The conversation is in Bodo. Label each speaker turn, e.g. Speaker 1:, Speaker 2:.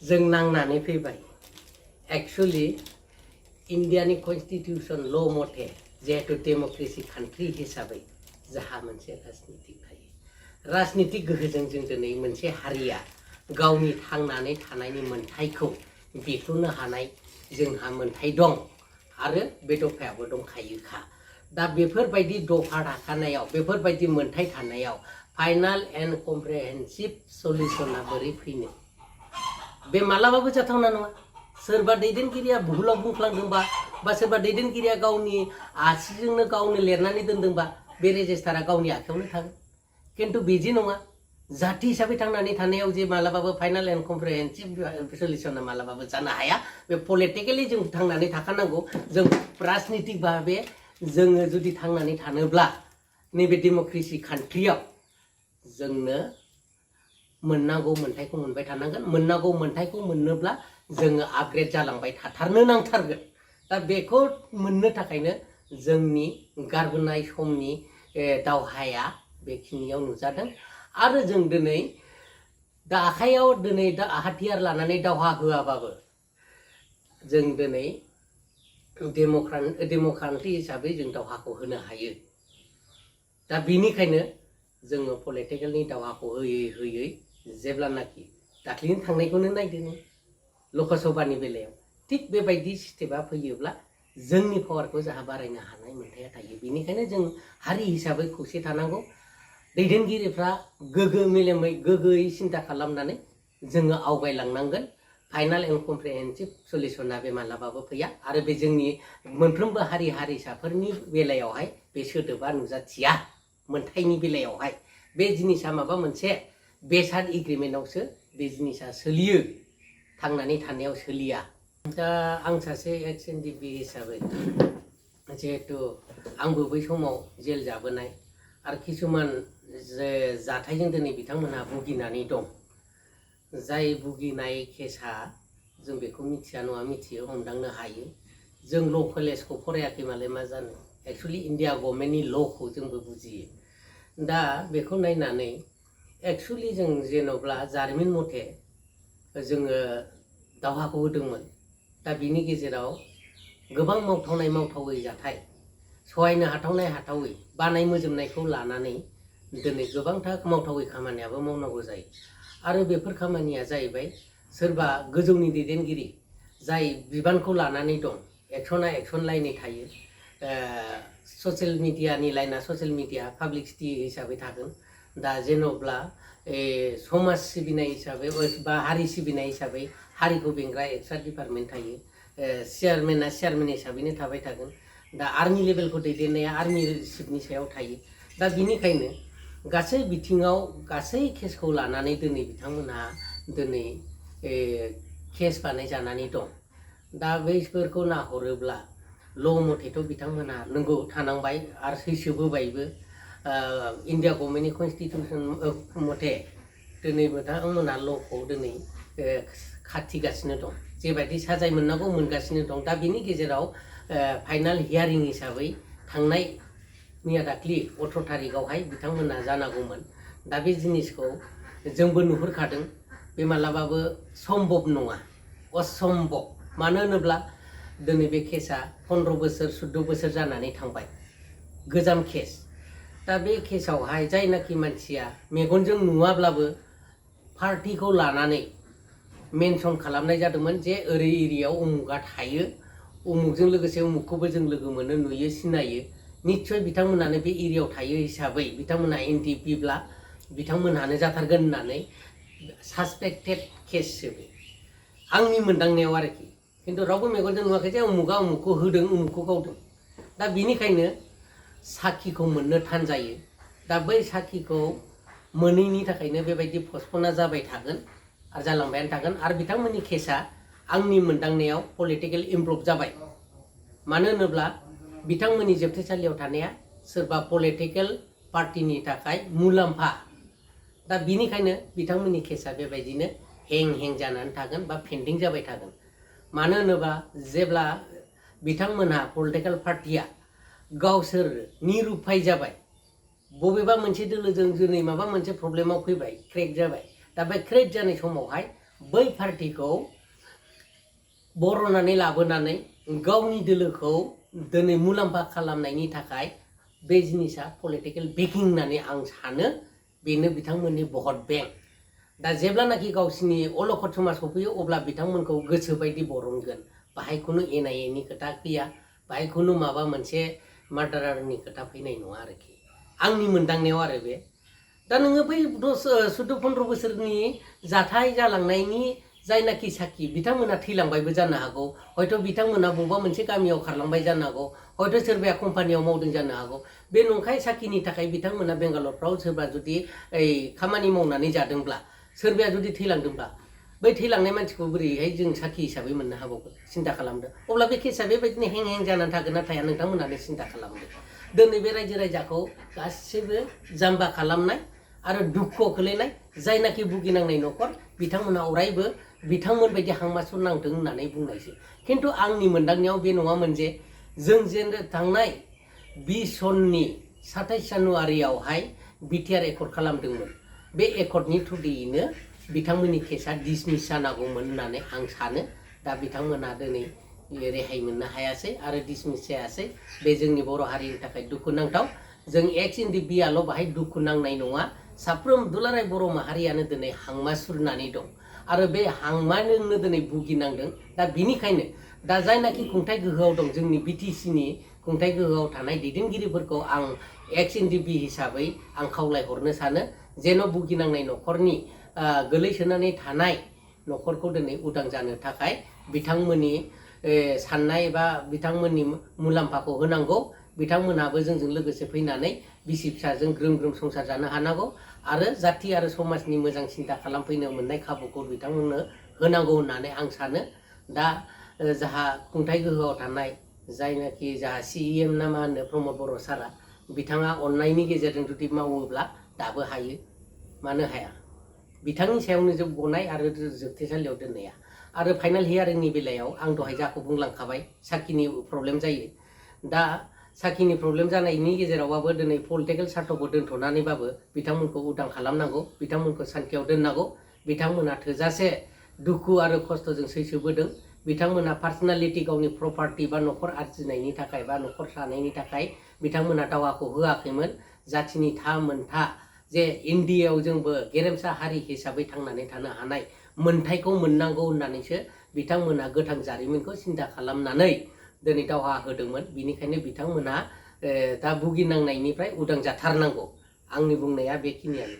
Speaker 1: जों नांनानै फैबाय एक्चुअली इन्डियानि कन्स्टिटिउसन ल मथे जिहेतु डेमक्रेसि कान्ट्रि हिसाबै जाहा मोनसे राजनितिक थायो राजनितिक गोहोजों जों दिनै मोनसे हारिया गावनि थांनानै थानायनि मोनथायखौ बेखेवनो हानाय जोंहा मोनथाय दं आरो बे दफायाबो दंखायोखा दा बेफोरबायदि दफा थाखानायाव बेफोरबायदि मोनथाय थानायाव फाइनाल एन्ड कमप्रिहेन्सिभ सल्युशना बोरै फैनो बे मालाबाबो जाथावना नङा सोरबा दैदेनगिरिया भुलाव बुंफ्लांदोंबा बा सोरबा दैदेनगिरिया गावनि आसिजोंनो गावनो लिरनानै दोनदोंबा बे रेजिस्टारा गावनि आखायावनो थागोन किन्तु बिदि नङा जाति हिसाबै थांनानै थानायाव जे मालाबाबो फाइनाल एन्ड कमप्रिहेन्सिभ सल्युशना मालाबाबो जानो हाया बे पलिटिकेलि जों थांनानै थाखानांगौ जों राजनितिक भाबे जोङो जुदि थांनानै थानोब्ला नैबे डेमक्रेसि कान्ट्रियाव जोंनो मोननांगौ मोनथायखौ मोनबाय थानांगोन मोननांगौ मोनथायखौ मोननोब्ला जोङो आपग्रेड जालांबाय थाथारनो नांथारगोन दा बेखौ मोननो थाखायनो जोंनि गारबोनाय समनि दावहाया बेखिनियाव नुजादों आरो जों दिनै दा आखायाव दिनै दा हाथियार लानानै दावहा होआबाबो जों दिनै डेम'क्रेसि हिसाबै जों दावहाखौ होनो हायो दा बेनिखायनो जोङो पलिटिकेलनि दावहाखौ होयै होयै जेब्लानाखि दाख्लैनि थांनायखौनो नायदो नों लकसभानि बेलायाव थिग बेबायदि सिस्टेमा फैयोब्ला जोंनि पावारखौ जाहा बारायनो हानाय मोनथाया थायो बेनिखायनो जों हारि हिसाबै खौसे थानांगौ दैदेनगिरिफ्रा गोगो मेलेमै गोगोयै सिन्था खालामनानै जोङो आवगायलांनांगोन फाइनाल एन्ड कमप्रिहेन्सिभ सल्युशना बे मालाबाबो फैया आरो बे जोंनि मोनफ्रोमबो हारि हारिसाफोरनि बेलायावहाय बे सोदोबा नुजाथिया मोनथायनि बेलायावहाय बे जिनिसा माबा मोनसे बेसाद एग्रिमेन्टआवसो बे जिनिसा सोलियो थांनानै थानायाव सोलिया दा आं सासे एक्स एनडिपि हिसाबै जिहेतु आंबो बै समाव जेल जाबोनाय आरो किसुमान जाथायजों दिनै बिथांमोनहा भुगिनानै दं जाय भुगिनाय केसा जों बेखौ मिथिया नङा मिथियो हमदांनो हायो जों ल' कलेजखौ फरायाखै मालाय मा जानो एक्चुअलि इन्डिया गभर्नमेन्टनि ल'खौ जोंबो बुजियो दा बेखौ नायनानै एक्चुअलि जों जेन'ब्ला जारिमिन मथे जोङो दावहाखौ होदोंमोन दा बिनि गेजेराव गोबां मावथावनाय मावथावै जाथाय सहायनो हाथावनाय हाथावै बानाय मोजोमनायखौ लानानै दिनै गोबांथार मावथावै खामानियाबो मावनांगौ जायो आरो बेफोर खामानिया जाहैबाय सोरबा गोजौनि दैदेनगिरि जाय बिबानखौ लानानै दं एक्सना एक्सन लाइनै थायो ससियेल मिडियानि लाइना ससियेल मिडिया पाब्लिसिटि हिसाबै थागोन दा जेन'ब्ला समाज सिबिनाय हिसाबै बा हारि सिबिनाय हिसाबै हारिखौ बेंग्रा एक्सट्रा डिपार्टमेन्ट थायो चेयारमेना चेयारमेन हिसाबैनो थाबाय थागोन दा आर्मि लेभेलखौ दैदेननाया आर्मि चिफनि सायाव थायो दा बिनिखायनो गासै बिथिङाव गासै केसखौ लानानै दिनै बिथांमोनहा दिनै केस बानायजानानै दं दा बैफोरखौ नाहरोब्ला ल' मथेथ' बिथांमोनहा नंगौ थानांबाय आरो सैसोबोबायबो इन्डिया गभर्नमेन्टनि कन्स्टिटिउसन मथे दिनै बिथांमोनहा ल'खौ दिनै खाथिगासिनो दं जेबायदि साजाय मोननांगौ मोनगासिनो दं दा बिनि गेजेराव फाइनाल हियारिं हिसाबै थांनाय मैया दाख्लि 18 थारिखआवहाय बिथांमोनहा जानांगौमोन दा बे जिनिसखौ जोंबो नुहुरखादों बे मालाबाबो सम्भब नङा असम्भब मानो होनोब्ला दिनै बे केसा 15 बोसोर 14 बोसोर जानानै थांबाय गोजाम केस दा बे केसावहाय जायनाखि मानसिया मेगनजों नुवाब्लाबो पार्टिखौ लानानै मेनसन खालामनाय जादोंमोन जे ओरै एरियायाव उमुगा थायो उमुगजों लोगोसे उमुगखौबो जों लोगो मोनो नुयो सिनायो निश्चय बिथांमोनानो बे एरियायाव थायो हिसाबै बिथांमोना एनडिपिब्ला बिथांमोनहानो जाथारगोन होननानै सासपेक्टेड केससो आंनि मोनदांनायाव आरोखि खिन्थु रावबो मेगनजों नुवाखै जे उमुगा उमुगखौ होदों उमुगखौ गावदों दा बिनिखायनो साखिखौ मोननो थान जायो दा बै साखिखौ मोनैनि थाखायनो बेबायदि पस्टपना जाबाय थागोन आरो जालांबायानो थागोन आरो बिथांमोननि केसा आंनि मोनदांनायाव पलिटिकेल इमप्रुभ जाबाय मानो होनोब्ला बिथांमोननि जोबथेसालियाव थानाया सोरबा पलिटिकेल पार्टिनि थाखाय मुलाम्फा दा बिनिखायनो बिथांमोननि केसा बेबायदिनो हें जानानै थागोन बा पेन्डिं जाबाय थागोन मानो होनोबा जेब्ला बिथांमोनहा पलिटिकेल पार्टिया गावसोर निरुपाय जाबाय बबेबा मोनसे दोलोजों दिनै माबा मोनसे प्रब्लेमाव फैबाय क्रेक जाबाय दा बे क्रेक जानाय समावहाय बै पार्टिखौ बर'नानै लाबोनानै गावनि दोलोखौ दिनै मुलाम्फा खालामनायनि थाखाय बे जिनिसा पलिटिकेल बेकिं होननानै आं सानो बेनो बिथांमोननि भट बेंक दा जेब्लानाखि गावसिनि अलखद समा सफैयो अब्ला बिथांमोनखौ गोसो बायदि बरनगोन बाहाय खुनु एनि खोथा फैया बाहाय खुनु माबा मोनसे मार्डारारनि खोथा फैनाय नङा आरोखि आंनि मोनदांनायाव आरो बे दा नोङो बै 14-15 बोसोरनि जाथाय जालांनायनि जायनाखि साखि बिथांमोना थैलांबायबो जानो हागौ हयथ' बिथांमोना बबेबा मोनसे गामियाव खारलांबाय जानो हागौ हयथ' सोरबाया कम्पानियाव मावदों जानो हागौ बे नंखाय साखिनि थाखाय बिथांमोना बेंगालरफ्राव सोरबा जुदि खामानि मावनानै जादोंब्ला सोरबाया जुदि थैलांदोंब्ला बै थैलांनाय मानसिखौ बोरैहाय जों साखि हिसाबै मोननो हाबावगोन सिन्था खालामदो अब्ला बे केसा बेबायदिनो हें जानानै थागोन ना थाया नोंथांमोनानो सिन्था खालामदो दिनै बे रायजो राजाखौ गासिबो जाम्बा खालामनाय आरो दुखुआव खोलैनाय जायनाखि भुगिनांनाय न'खर बिथांमोना अरायबो बिथांमोन बायदि हांमासुर नांथों होननानै बुंनायसै खिन्थु आंनि मोनदांनायाव बे नङामोन जे जों जेन थांनाय 20 सननि 27 जानुवारियावहाय बिटिआर एकर्ड खालामदोंमोन बे एकर्डनि थ्रुयैनो बिथांमोननि केसा डिसमिस जानांगौमोन होननानै आं सानो दा बिथांमोना दिनै रेहाय मोननो हायासै आरो डिसमिस जायासै बे जोंनि बर' हारिनि थाखाय दुखुनांथाव जों एक्स एनडिएफबिआल' बाहाय दुखु नांनाय नङा साफ्रोम दुलाराय बर' माहारियानो दिनै हांमासुरनानै दं आरो बे हांमाजोंनो दिनै भुगिनांदों दा बिनिखायनो दा जायनाखि खुंथाय गोहोआव दं जोंनि बिटिसिनि खुंथाय गोहोआव थानाय दैदेनगिरिफोरखौ आं एक्स एनडिएफबि हिसाबै आं खावलायहरनो सानो जेन' भुगिनांनाय न'खरनि गोलैसोनानै थानाय न'खरखौ दिनै उदां जानो थाखाय बिथांमोननि साननाय बा बिथांमोननि मुलाम्फाखौ होनांगौ बिथांमोनाबो जोंजों लोगोसे फैनानै बिसि फिसाजों ग्रोम ग्रोम संसार जानो हानांगौ आरो जाथि आरो समाजनि मोजां सिन्था खालामफैनो मोननाय खाबुखौ बिथांमोननो होनांगौ होननानै आं सानो दा जाहा खुंथाय गोहोआव थानाय जायनाखि जाहा सिएम ना मा होनो प्रमद बर' सारा बिथाङा अननायनि गेजेरजों जुदि मावोब्ला दाबो हायो मानो हाया बिथांनि सायावनो जों गनाय आरो जोबथेसालियाव दोननाया आरो फाइनाल हियारिंनि बेलायाव आं दहाय जाखौ बुंलांखाबाय साखिनि प्रब्लेम जायो दा साखिनि प्रब्लेम जानायनि गेजेरावबाबो दिनै पलिटिकेल सार्थखौ दोनथ'नानैबाबो बिथांमोनखौ उदां खालामनांगौ बिथांमोनखौ सान्थियाव दोननांगौ बिथांमोना थोजासे दुखु आरो खस्थ'जों सैसोबोदों बिथांमोना पार्सनेलिटि गावनि प्रपार्टि बा न'खर आरजिनायनि थाखाय बा न'खर थानायनि थाखाय बिथांमोना दावाखौ होआखैमोन जाथिनि मोनथा जे इन्डियायाव जोंबो गेरेमसा हारि हिसाबै थांनानै थानो हानाय मोनथायखौ मोननांगौ होननानैसो बिथांमोना गोथां जारिमिनखौ सिन्था खालामनानै दिनै दावहा होदोंमोन बिनिखायनो बिथांमोना दा भुगिनांनायनिफ्राय उदां जाथारनांगौ आंनि बुंनाया बेखिनियानो